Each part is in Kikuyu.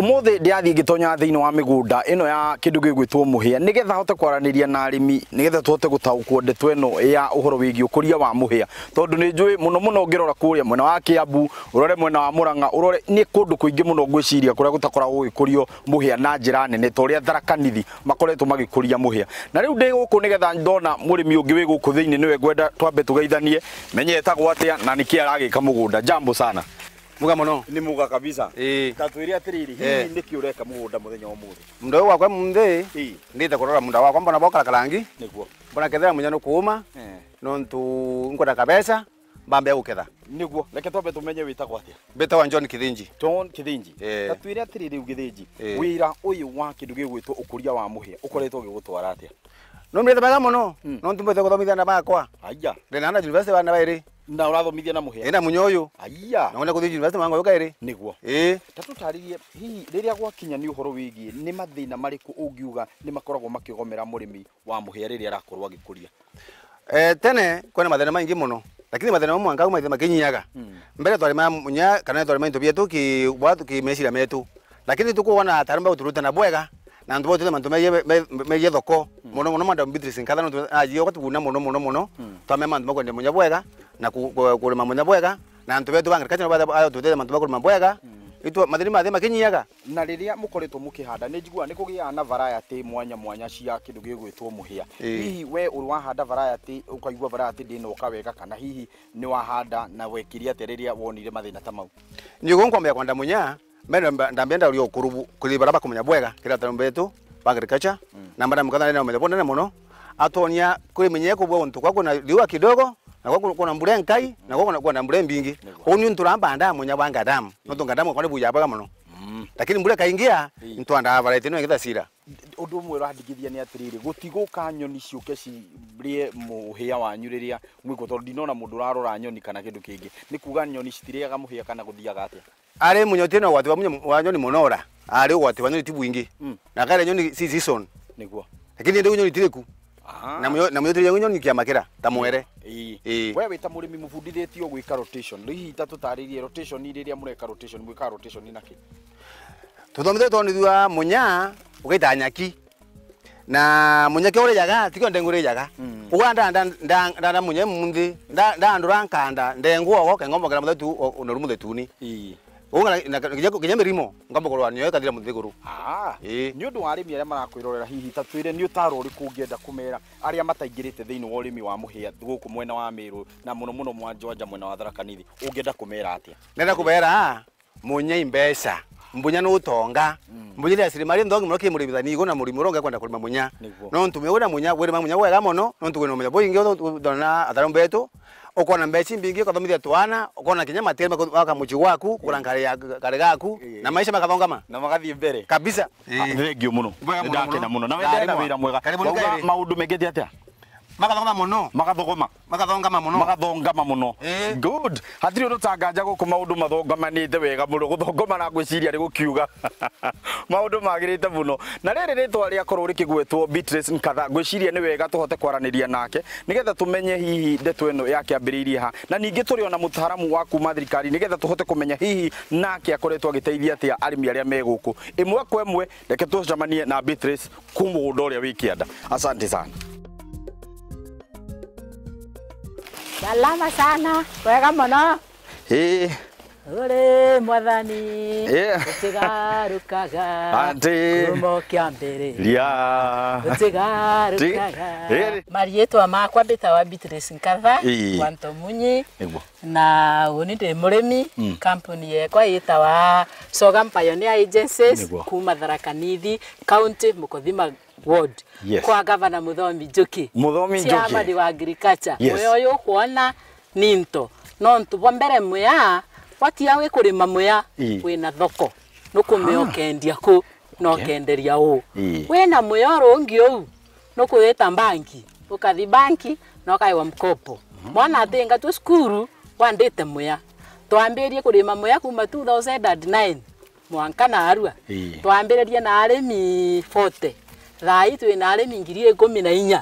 Umuthi ndiathie ngitonya thiini wa migunda ino ya kindu gigwitwo muhia nigetha hote kwaraniria na arimi nigetha tuhote gutaukwo ndeto ino ya uhoro wigie ukuria wa muhia tondu ni njui muno muno ngirora kuria mwena wa Kiambu urore mwena wa Murang'a urore ni kundu kuingi muno ngwiciria kuria gutakoragwo gugikurio muhia na njira nene ta uria Tharaka Nithi makoretwo magikuria muhia. Na riu ndi guku nigetha ndona murimi ungi wi guku thiini niwe ngwenda twambe tugeithanie menye etagwo atia na niki aragika mugunda. Jambo sana. Muga muno ni muga kabisa. Tatwire atiriri hihi niki ureka mugunda muthenya umuthi munda wakwa munthi ndite kurora munda wakwa mbona bokara karangi niguo mbona kethera munya nukuuma nontu nkwenda kabesa mbambe guketha niguo. Reke twambe tumenye witagwo atia. Mbitagwa John Kithinji. John Kithinji, tatwire atiriri Githinji, wira uyu wa kindu gigwitwo ukuria wa muhia ukoretwo ugigutwara atia? No mbite mega muno nontu mbite guthomithia na bakwa aya ndina na university bana bairi na urathomithia na muhia ina munyo uyu aya na kuthi university mango yoka iri niguo. Tatutaririe hihi riria gwakinya ni uhoro wigie ni mathina mariku ungiuga ni makoragwo makigomera murimi wa muhia riria arakorwo agikuria? Tene kwena mathina maingi muno lakini mathina mamwe anga maithia makinyiaga mbere twarima munya kana twarima into bietu ki watu ki meciria metu lakini tukuona atarumba guturuta na bwega na ndu bote mantu megie thoko muno muno madam Beatrice nkatha no ajiyo gatuguna muno muno muno twame mantu makwenda munya bwega na kurima munya bwega na antu betu bangirikacha no batutete mantu bakurima bwega itu mathini mathe makinyiaga. Na riria mukoretwo mukihanda ni njiguaga ni kugiaga na variety mwanya mwanya cia kindu gigwitwo muhia. Hihi we uri wahanda variety ukaigua variety ndinoka wega kana hihi ni wahanda na wekirie atia riria wonire mathina ta mau? Nyugo nkwambia kwanda munya mbere ndambenda uri ukurubu kuri baraba kumenya bwega kira tarumbetu agriculture na madam kadha na umenya bonene muno atonia kuri menyeko bwa untu kwa kuna liwa kidogo na kwa kuna mbure nkai na kwa kuna mbure mbingi oni nturamba nda munya banga damu no tunga damu kwa buya baga muno lakini mbure kaingia ntwanda variety no ngitha sira. Undu umwe urandigithia ni atiriri gutiguka nyoni ciuke cirie muhia wanyu riria mwiko tondu ndinona mundu urarora nyoni kana kindu kingi ni kuga nyoni citiriaga muhia kana guthiaga atia? Ari munyo tena watu wa nyoni monora ari watu wa nyoni ti bwingi na kare nyoni si season niguo lakini ndio nyoni tiriku na munyo tiri nyoni kiamakira ta mwere. We wita murimi mubundithitio gwika rotation hihi ta tutaririe rotation riria mureka rotation mwika rotation naki? Tuthomithio tonithua munya ugaita nyaki na munya ke urijaga tikio ndengu urijaga uga nda nda nda munya munthi nda nda andura nkanda ndengu ogo kengombokera muthetu unoru muthetuni uga kinya mirimo ngombokorwa niyo ikathira muthiguru. Ni undu wa arimi aria marakwirorera hihi ta twire ni utaro uriku ungienda kumera aria mataingirite thiini wa urimi wa muhia guku mwena wa Meru na muno muno Mwanjwanja mwena wa Tharaka Nithi ungienda kumera atia? Nenda kumera munya imbeca mbunya no utonga mbunya ria sirimari nthongi muno kimuribithani iguna murimi uronga kwenda kurima munya no ntume uguna munya gwirima munya wega muno no ntugwina munya boingi ndona atarumbetu ukona mbeca mbingi ukathomithia twana ukona kinya matiri waka muci gwaku kugura ngari ya kare gaku na maisha makathongama na magathie mbere kabisa. Thengio muno ndakena muno na wendera wira mwega maundu mengete atia? Makathongama muno makathogoma makathongama muno makathongama muno. Good. Hatiri undu tanganja guku maundu mathongamanite wega muno guthongoma na ngwiciria ri gukiuga maundu magirite muno. Na riri ritwa riakorwo rikigwetwo Beatrice Nkatha ngwiciria ni wega tuhote kwaraniria nake nigetha tumenye hihi ndeto ino yakiambiriirie ha na ningi turi ona mutaharamu wa kuma thirikari nigetha tuhote kumenya hihi nake akoretwo agiteithia atia arimi aria me guku imwe kwa imwe. Reke tucemanie na Beatrice ku mugunda uria wi kianda. Asante sana. Salama sana, wega muno. Uri mwathani, utigarukaga. Ante. Kumo kiambere. Ria. Utigarukaga. Marietwa makwa mbitawa Beatrice Nkatha, wa Ntomunyi. Na uni ndi murimi, kampuni yakwa yitawa Sorghum Pioneer Agencies kuma Tharaka Nithi County Mukothima Ward. Yes. Kwa Governor Muthomi Njuki. Muthomi Njuki. Chairman wa agriculture. Yes. Muya uyu kuona ni nto. No ntu bwa mbere muya watia wi kurima muya wina thoko nukumia ukendia ku no kenderia u. Wina muya urungi u nukuwita banki ukathi banki na ukaiwa mkopo. Mwana atinga tu skuru wandite muya. Twambirie kurima muya kuma 2009 mwanka na arua. Twambiririe na arimi 40. Thai twina arimi 14,000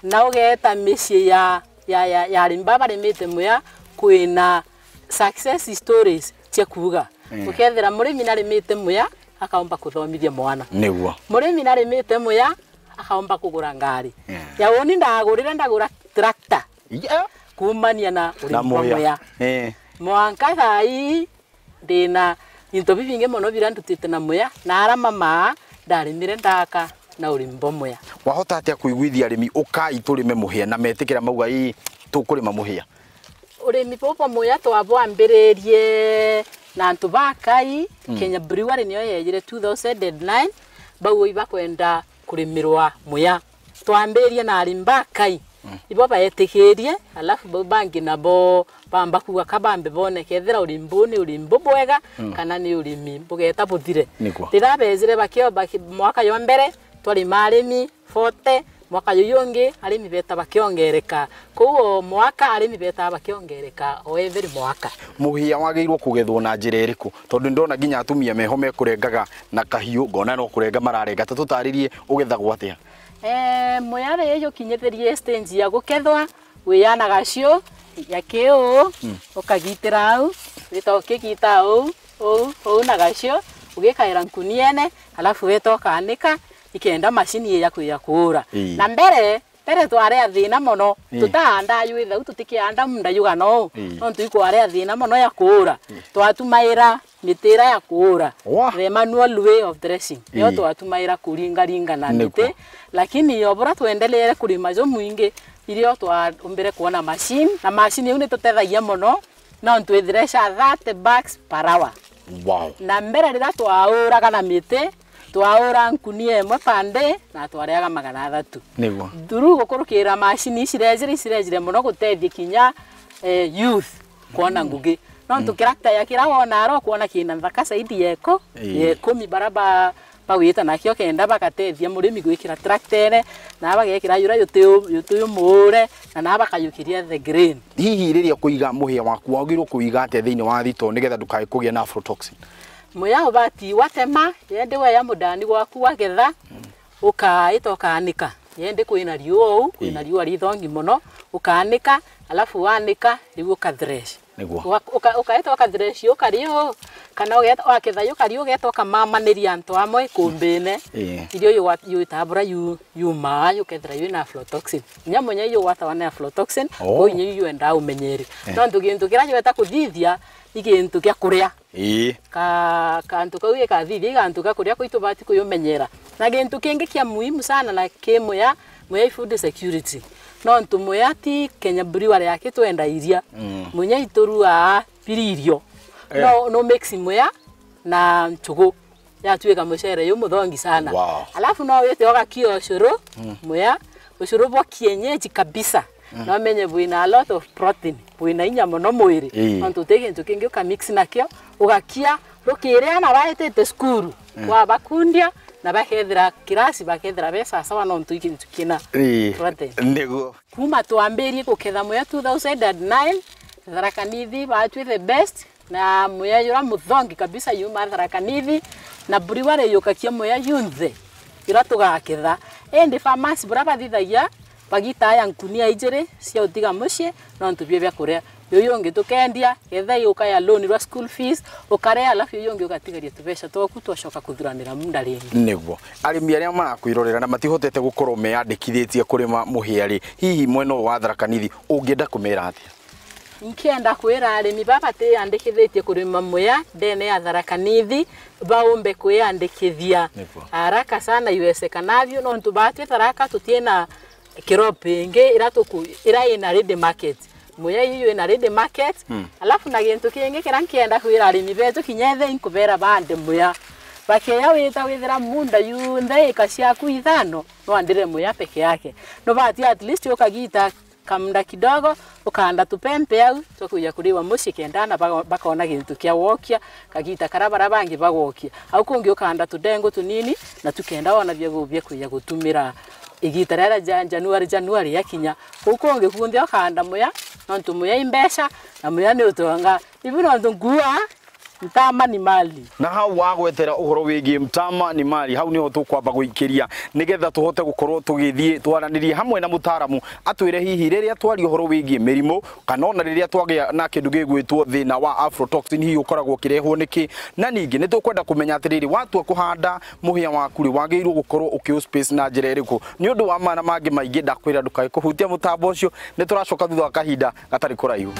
na ugeta miciĩ ya ya arimi barimite muya kwina success stories cia kuga ukethira murimi narimite muya akaomba kuthomithia mwana. Niguo. Murimi narimite muya akaomba kugura ngari. Ya woni ndagurire ndagura tractor. Yeah. Kumania na urimi wa muya. Mwanka thai ndina into bibinge mono birandutite na muya na ara mama ndarimire ndaka na urimi wa muya. Wahota atia kuiguithia arimi ukai turime muhia na metikira mauga ii tukurima muhia? Urimi bwa muya twabwambiririe na antu bakai Kenya Brewery niyo yejire 2009 bau ibakwenda kurimirwa muya twambirie na arimi bakai ibo baetikirie alafu bau bangi nabo bamba kuga kabambe bone kethira urimbu ni urimbu bwega kana ni urimi bugeta buthire ndirabezire bakio mwaka yo mbere twarima arimi 40 mwaka yungi arimi beta bakiongereka koguo mwaka arimi beta bakiongereka o every mwaka. Muhia wagirwo kugethwo na njira iriku tondu ndona nginya atumia meho mekurengaga na kahiu ngona no kurenga mararenga tutaririe ugethagwo atia? Muya ri yukinyithirie stage ya gukethwa wiyana gacio ya kiu ukagitira au wita ukigita au au na gacio ugikaira nkuniene alafu wita ukanika ikenda machini ya kuya kuura. Na mbere tware thina mono tutahanda yuitha tutikianda munda yuga no no tuikware thina mono ya kuura twatumaira mitira ya kuura the manual way of dressing yo twatumaira kuringaringa na miti lakini yo bora tuendelere kurima jo mwingi irio twaumbire kuona machine na machine iu ni tutethagia mono no twithiresha 30 bags per hour. Wow. Na mbere rira twauraga na miti twaura nkunie imwe pande na twareaga 300. Niguo. Thuru gukurukira machini icirejire muno gutethia kinya youth kuona ngugi no tukirakta ya kira wona aro kuona kina thaka saidi yeko yekumi baraba bawita nakio kenda bagatethia murimi gwikira tractor na bagekira yura yutu mure na bakayukiria the grain. Hihi riria kuiga muhia waku wagirwo kuiga atia thiini wa thito nigetha ndukae kugia na aflatoxin? Muya ubati watema yende weya mudani gwaku wagetha ukaita ukanika yende kwina riua uu kwina riua rithongi muno ukanika alafu wanika riu ukathresh. Niguo. Ukaita ukathresh ukario kana ugeta waketha ukario ugeta ukamamaniria antu amwe kumbine irio yuitabura yuma yukethira yina aflatoxin nyamunya iyo watawa na aflatoxin ko inyu yuenda umenyeri nondu gintu kira yueta kuthithia igintu kia kuria ka kantu kau gikathithia igantu ka kuria kuitubati kuyumenyera na gintu kingi kia muhimu sana na kimuya muya food security nontu muya ti Kenya Brewery yake twenda iria munya iturua piririo no no mix muya na nchugu yatuika mucere yu muthongi sana. Wow. Alafu no wite ugakia ucuru muya ucuru bwa kienyeji kabisa no menye bwina a lot of protein bwina inya muno mwiri nontu tigintu kingi uka mix nakio ugakia rukiria na baetete skuru wa bakundia na bakethira kirasi bakethira besa sawa nontu ikintu kina protein. Niguo. Kuma twambirie guketha muya 2009 Tharaka Nithi batwi the best na muya yura muthongi kabisa yuma Tharaka Nithi na brewery yukakia muya yunthe ira tugaketha endi farmers bura bathithagia bagitaya nkunia ijiri cia utiga mucii nontu bie bia kuria yuyungi tukendia ketha yukaya loan rwa school fees ukarea alafu yuyungi ugatigaria tubeca twaku twacoka kuthuranira munda ringi. Niguo. Arimi aria marakwirorera na matihotete gukorwo meyandikithitie kurima muhia ri hihi mwena wa Tharaka Nithi ungienda kumera atia? Nkienda kwira arimi babatiyandikithitie kurima muya ndene ya Tharaka Nithi baumbe kwiyandikithia haraka sana iwezekanavyo nontu batwi Tharaka tutiena crop ingi ira ina ready market muya iyo ina ready market alafu na gintu kingi kira nkienda kwira arimi betu kinyethe inkubera bande muya bakeya wita withira munda yunthe ika ciaku ithano no andire muya peke yake no bati at least ukagita kamda kidogo ukanda tupempe au twakuja kuriwa muci kendana bakona gintu kia wokia kagita karabara bangi bagokia au kungi ukanda tudengo tunini na tukenda ona bya kuja gutumira igita rara January yakinya kukonge kunthi ukanda muya nontu muya imbesha na muya ni utonga ibu nontu ngua Mtama ni mali. Na hau wagwetera uhoro wigie mtama ni mali, hau niho tukwamba guikiria nigetha tuhote gukorwo tugithie twaranirie hamwe na mutaramu atwire hihi riria twari uhoro wigie mirimu kana ona riria twagia na kindu gigwitwo thina wa aflatoxin hihi ukoragwo ukirehwo niki. Na ningi ni tukwenda kumenya atiriri watua kuhanda muhia waku ri wagiriirwo gukorwo ukiu space na njira iriku. Ni undu wa mana mangi maingi ndakwira ndukae kuhutia mutambo ucio, ni turacoka thutha wa kahinda gatari kuraihu.